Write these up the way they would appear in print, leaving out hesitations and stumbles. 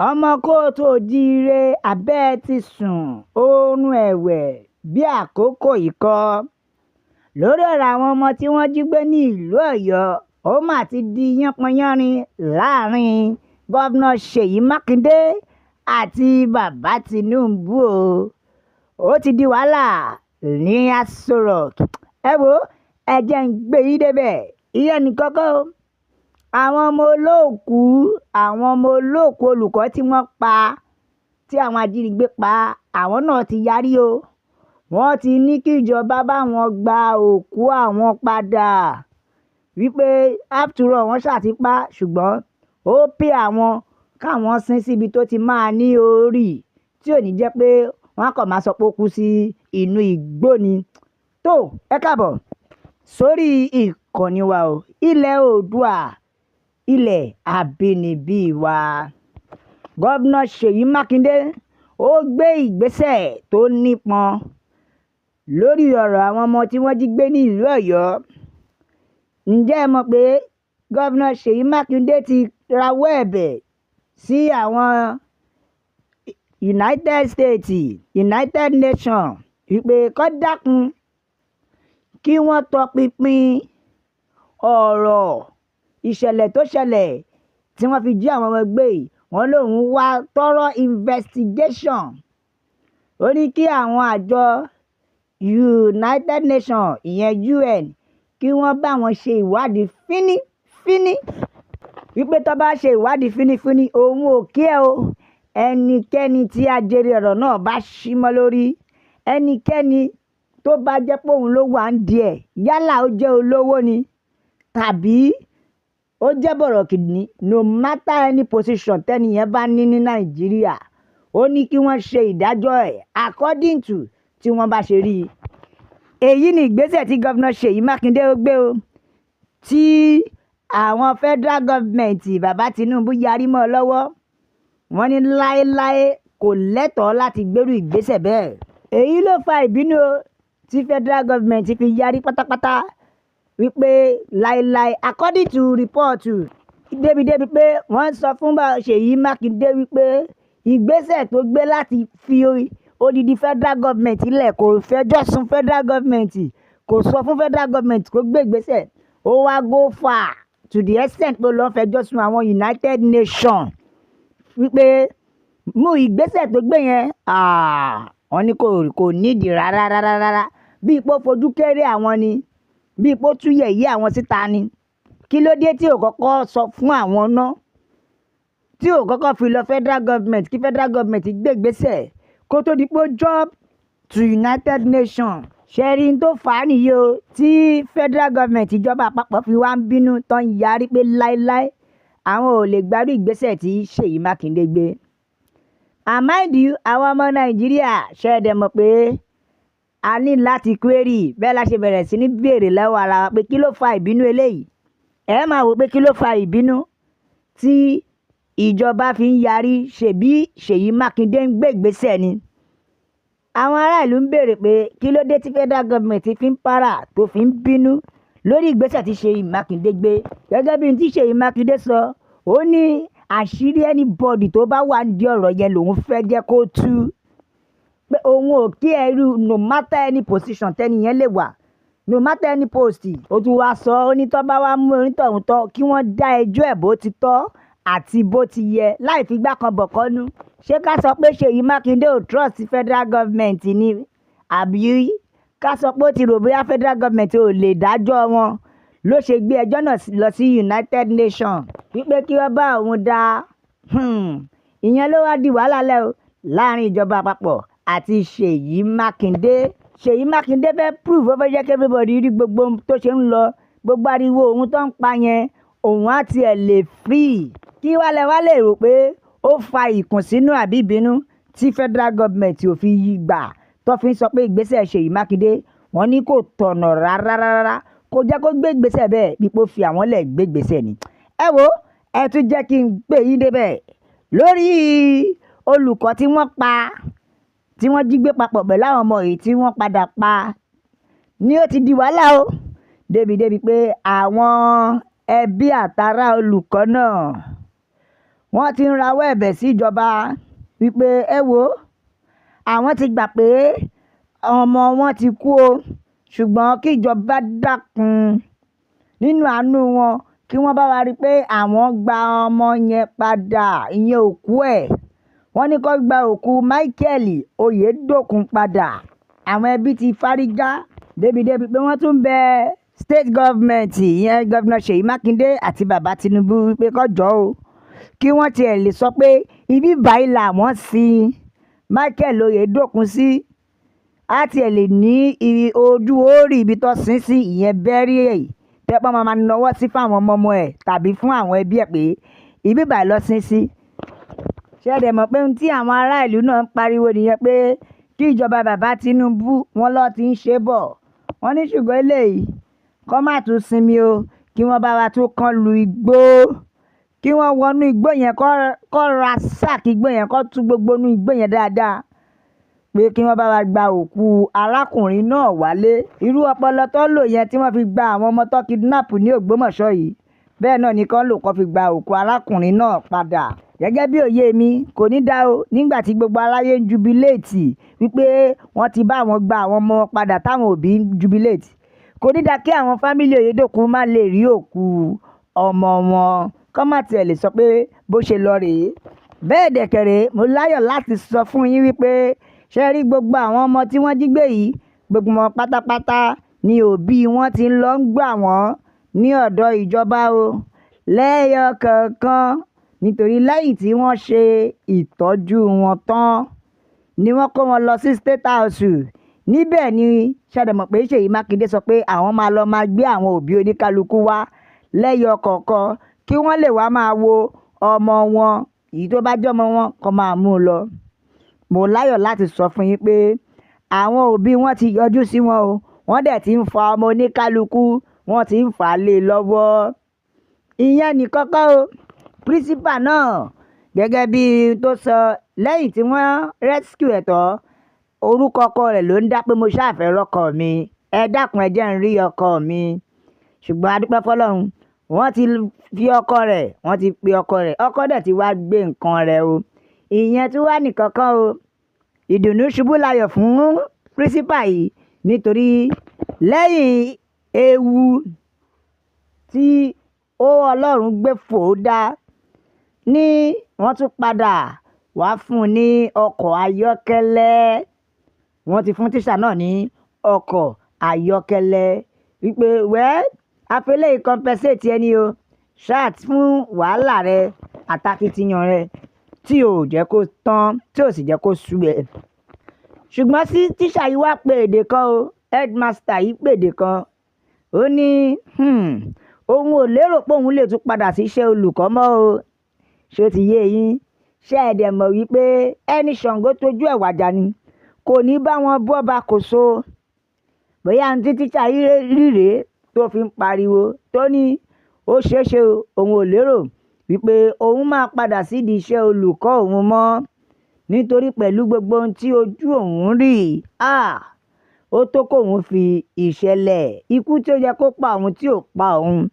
Ọmọ kóòtù oòjíire, abẹ́ ẹ ti sùn oorun ẹ̀wẹ̀ bíi àkókò ikọ̀ lórí ọ̀rọ̀ àwọn ọmọ tí wọ́n jí gbé nílùú Ọ̀yọ́. Ó mà ti di yánpọnyánrin láàrin Gómìnà Ṣèyí Mákindé àti bàbá Tinubu o. Ó ti di wàhálà ní Aso Rock. Ẹ wo, ẹ jẹ́ ń gbé yín débẹ̀. Ìyẹn nìkan kọ́ o. Àwọn ọmọ olóòkú olùkọ́ tí wọ́n pa, tí àwọn ajínigbé pa, àwọn náà ti yarí o. Wọ́n ti ní kíjọba bá wọn gba òkú àwọn padà, wípé after all, wọ́n ṣáà ti pa, ṣùgbọ́n ó pé àwọn káwọn sin síbi tó ti máa ní orí, tí ò ní jẹ́ pé wọ́n á kàn máa sọ pé ó kú sí inú igbó ni. Tó, ẹ káàbọ̀ sórí ìkànnì wa o, Ilẹ̀ Oòduà, ilẹ̀ àbínibí wa. Gómìnà Ṣèyí Mákindé ó gbé ìgbésẹ̀ tó nípọn lórí ọ̀rọ̀ àwọn ọmọ tí wọ́n jí gbé ní ìlú Ọ̀yọ́. Ǹjẹ́ ẹ mọ̀ pé Gómìnà Ṣèyí Mákindé ti rawọ́ ẹ̀bẹ̀ sí àwọn United States, United Nations, wípé kó dákun, kí wọ́n tọpinpin ọ̀rọ̀ ìṣẹ̀lẹ̀ tó ṣẹlẹ̀ tí wọ́n fi jí àwọn ọmọ gbé yìí? Wọ́n lóun wá thorough investigation. Ó ní kí àwọn àjọ United Nations, ìyẹn UN, kí wọ́n bá wọn ṣe ìwádìí fínífíní, wípé tó bá ṣe ìwádìí fínífíní, òun ò kí ẹ o, ẹnikẹ́ni tí ajere ọ̀rọ̀ náà bá ṣí mọ́ lórí, ẹnikẹ́ni tó bá jẹ́ pé òun ló wà ń díẹ̀, yálà ó jẹ́ olówó ni tàbí ó jẹ́ bọ̀rọ̀kìnní, no matter any position tẹ́niyẹn bá ní ní Nàìjíríà, ó ní kí wọ́n ṣe ìdájọ́ ẹ̀ according to tí wọ́n bá ṣe rí i. Èyí ni ìgbésẹ̀ tí Gómìnà Ṣèyí Mákindé gbé o, tí àwọn federal government, bàbá Tinubu, yarí mọ́ ọ lọ́wọ́. Wọ́n ní láéláé, kò lẹ́tọ̀ọ́ láti gbérú ìgbésẹ̀ bẹ́ẹ̀. Èyí ló fa ìbínú o, tí federal government fi yarí pátápátá wípé láéláé. According to report, débi-débi pé wọ́n sọ fún Ṣèyí Mákindé wípé ìgbésẹ̀ tó gbé láti fi odidi federal government lẹ̀, kò fẹjọ́ sùn federal government, kò sọ fún federal government kó gbé ìgbésẹ̀, ó wá go far to the extent pé ó lọ́ọ́ fẹjọ́ sùn àwọn United Nations, wípé mú ìgbésẹ̀ tó gbé yẹn, wọ́n ní kò nídìí rárá rárá rárá, bí ipò fojú kéré àwọn ni, bí ipò tún yẹ̀yẹ́ àwọn síta ni. Kí ló dé tí ò kọ́kọ́ sọ fún àwọn náà, tí ò kọ́kọ́ fi lọ federal government, kí federal government gbé ìgbésẹ̀ kó tó di pé ó jump to United Nations? Ṣẹ́rí tó fà á nìyí o, tí federal government, ìjọba àpapọ̀, fi wá ń bínú tó ń yarí pé láéláé, àwọn ò lè gbárù ìgbésẹ̀ tí Ṣèyí Mákindé gbé. And mind you, àwọn ọmọ Nàìjíríà, ṣẹ̀dẹ̀ mọ̀ pé a ní láti query. Bẹ́ẹ̀ la ṣe bẹ̀rẹ̀ sí ní béèrè lọ́wọ́ ara wa pé kí ló fa ìbínú eléyìí? Ẹ máa wò pé kí ló fa ìbínú tí ìjọba fi ń yarí, ṣebí Ṣèyí Mákindé ń gbé ìgbésẹ̀ ni? Àwọn aráàlú ń béèrè pé kí ló dé tí federal government fi ń para, tó fi ń bínú lórí ìgbésẹ̀ tí Ṣèyí Mákindé gbé? Gẹ́gẹ́ bí tí Ṣèyí Mákindé sọ, ó ní àṣírí anybody tó bá wà nídìí ọ̀rọ̀ yẹn lòun fẹ́ jẹ́ kó tú, pé òun ò kí ẹrú, no matter any position tẹ́niyẹn lè wà, no matter any post. Ó tún wá sọ, ó ní tó bá wá mú onítọ̀hún tọ́, kí wọ́n dá ẹjọ́ ẹ̀ bó ti tọ́ àti bó ti yẹ, láì fi gbá kan bọ̀kọ́nú. Ṣé ká sọ pé Ṣèyí Mákindé ò trust federal government ni, àbí ká sọ pé ó ti rò bóyá federal government ò lè dájọ́ wọn ló ṣe gbé ẹjọ́ náà lọ sí United Nations wípé kí wọ́n bá òun dá? Ìyẹn ló wá di wàhálà lẹ́ o láàrin ìjọba àpapọ̀ àti Ṣèyí Mákindé. Ṣèyí Mákindé fẹ́ prove, ó fẹ́ jẹ́ kí everybody rí gbogbo ohun tó ṣe ń lọ, gbogbo ariwo òun tó ń pa yẹn, òun á tiẹ̀ lè free. Kí wá lẹ wá lè rò pé ó fa ìkùnsínú àbí ìbínú tí federal government ò fi gbà, tó fi ń sọ pé ìgbésẹ̀ Ṣèyí Mákindé, wọ́n ní kò tọ̀nà rárá rárá, kò jẹ́ kó gbé ìgbésẹ̀ bẹ́ẹ̀, pípò fi àwọn lẹ̀ gbé ìgbésẹ̀ ni? Ẹ wo, ẹ tún jẹ́ kí n gbé yín débẹ̀ lórí olùkọ́ tí wọ́n pa, tí wọ́n jí gbé papọ̀ pẹ̀lú àwọn ọmọ yìí tí wọ́n padà pa ní. Ó ti di wàhálà o, débi-débi pé àwọn ẹbí àtará olùkọ́ náà Wọ́n ti ń rawọ́ ẹ̀bẹ̀ sí ìjọba wípé ẹ wo, àwọn ti gbà pé ọmọ wọn ti kú o, ṣùgbọ́n kí ìjọba dákun nínú àánú wọn kí wọ́n bá wa rí i pé àwọn gba ọmọ yẹn padà, ìyẹn òkú ẹ̀. Wọ́n ní kó gba òkú Michael Oyedokun padà. Àwọn ẹbí ti fárígá débi-débi pé wọ́n tún bẹ state government, ìyẹn Governor Ṣèyí Mákindé àti bàbá Tinubu, wípé kó jọ̀ọ́ o, kí wọ́n tiẹ̀ lè sọ pé ibi báyìí làwọn sin Michael Oyedokun sí, á tiẹ̀ lè ní ojú orí ibi tó sin sí, ìyẹn burial tẹ́pọ́n máa nawọ́ sí fáwọn ọmọ ọmọ ẹ̀ tàbí fún àwọn ẹbí ẹ̀ pé ibi báyìí lọ sin sí. Ṣé ẹ dẹ̀ mọ̀ pé ohun tí àwọn ará ìlú náà ń pariwo nìyẹn, pé kí ìjọba bàbá Tinubu, wọn lọ ti ń ṣe bọ̀? Wọ́n ní ṣùgbọ́n eléyìí kọ́ má tún sinmi o, kí wọ́n bá wa tún kán lu igbó, kí wọ́n wọnú igbó yẹn, kọ́ ra sáàkì igbó yẹn, kọ́ tú gbogbo inú igbó yẹn dáadáa, pé kí wọ́n bá wa gba òkú arákùnrin náà wálé. Irú ọpọlọ tó lò yẹn tí wọ́n fi gba àwọn ọmọ tó kidnap ní Ògbómọ̀ṣọ́ yìí, bẹ́ẹ̀ náà ni kán lò kó fi gba òkú arákùnrin náà padà. Gẹ́gẹ́ bí òye mi, kò ní dá o nígbà tí gbogbo aráyé ń jubilate wípé wọ́n ti bá àwọn gba àwọn ọmọ padà, táwọn òbí ń jubilate, kò ní dá kí àwọn family Oyèdòkun má lè rí òkú ọmọ wọn, kọ́ má tiẹ̀ lè sọ pé bó ṣe lọ rèé. Bẹ́ẹ̀ dẹ̀kẹ̀rẹ̀, mo láyọ̀ láti sọ fún yín wípé ṣe rí gbogbo àwọn ọmọ tí wọ́n jí gbé yìí, gbogbo wọn pátápátá ni òbí wọn ti ń lọ ń gbà wọ́n ní ọ̀dọ̀ ìjọba o lẹ́yọ kọ̀ọ̀kan, nítorí lẹ́yìn tí wọ́n ṣe ìtọ́jú wọn tán ni wọ́n kó wọn lọ sí State House. Níbẹ̀ ni ṣàdẹ̀mọ̀ pé Ṣèyí Mákindé sọ pé àwọn máa lọ máa gbé àwọn òbí oníkálukú wá lẹ́yọ kọ̀ọ̀kan kí wọ́n lè wá máa wo ọmọ wọn, èyí tó bá jọ́mọ wọn kó máa mú un lọ. Mo láyọ̀ láti sọ fún yín pé àwọn òbí wọn ti yọjú sí wọn o, wọ́n dẹ̀ ti ń fa ọmọ oníkálukú, wọ́n ti ń fà á lé e lọ́wọ́. Ìyẹn nìkan kọ́ o, principal náà, gẹ́gẹ́ bí tó sọ lẹ́yìn tí wọ́n rescue ẹ̀ tán, orúkọ ọkọ rẹ̀ ló ń dá pé mo ṣáà rọ́kọ mi, ẹ dákun, ẹ jẹ́ ń rí ọkọ mi. Ṣùgbọ́n a dúpẹ́ fọlọ́run, wọ́n ti fi ọkọ rẹ̀, wọ́n ti pe ọkọ rẹ̀, ọkọ dẹ̀ ti wá gbé nǹkan rẹ̀ o. Ìyẹn tí wàá nìkan kan o, ìdùnnú ṣubú layọ̀ fún principal yìí, nítorí lẹ́yìn ewu tí ó Ọlọ́run gbé fò ó dá ní, wọ́n tún padà wá fún un ní ọkọ̀ ayọ́kẹ́lẹ́. Wọ́n ti fún tíṣà náà ní ọkọ̀ ayọ́kẹ́lẹ́ wípé wẹ́ àfẹlẹ́ compensate ẹni o ṣáàt fún wàhálà rẹ àtakìtìyàn rẹ tí ò jẹ́ kó tán, tí ò sì jẹ́ kó sú ẹ. Ṣùgbọ́n sí tíṣà yìí wá pé èdè kan o, headmaster yìí pè èdè kan, ó ní òun ò lérò pé òun lè tún padà sí iṣẹ́ olùkọ́ mọ́ o. Ṣé ó ti yé yín? Ṣé ẹ dẹ̀ mọ̀ wípé ẹni Ṣàngó tójú ẹ̀ wàjà ni kò ní bá wọn bọ́ba kò so? Bóyá ní tí tíṣà yìí rí rèé tó fi ń pariwo tó ní ó ṣeé ṣe, òun ò lérò wípé òun máa padà sídìí iṣẹ́ olùkọ́ òun mọ́, nítorí pẹ̀lú gbogbo ohun tí ojú òun rí, ó tó kóun fi ìṣẹ̀lẹ̀ ikú tí ó yẹ kó pa òun tí ò pa òun,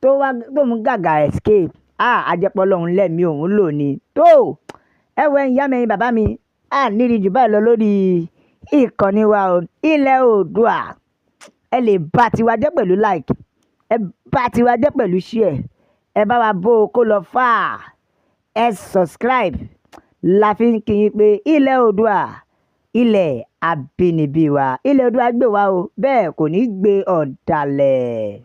tó wá tóun gàgà escape, àjẹpọ̀ lòun lẹ́mìí òun lò ní. Tó ẹ wọ, ẹ̀yin ìyá mi, ẹ̀yin bàbá mi, a nírí jù báyìí lọ lórí ìkànnì wa o, Ilẹ̀ Oòduà. Ẹ lè bá tiwa jẹ́ pẹ̀lú like, ẹ bá tiwa jẹ́ pẹ̀lú share, ẹ bá wa bó o kó lọ fà, ẹ subscribe. La fi ń kí yín pé Ilẹ̀ Oòduà, ilẹ̀ abínibí wa, Ilẹ̀ Oòduà gbé wa o, bẹ́ẹ̀ kò ní gbé ọ̀dàlẹ̀.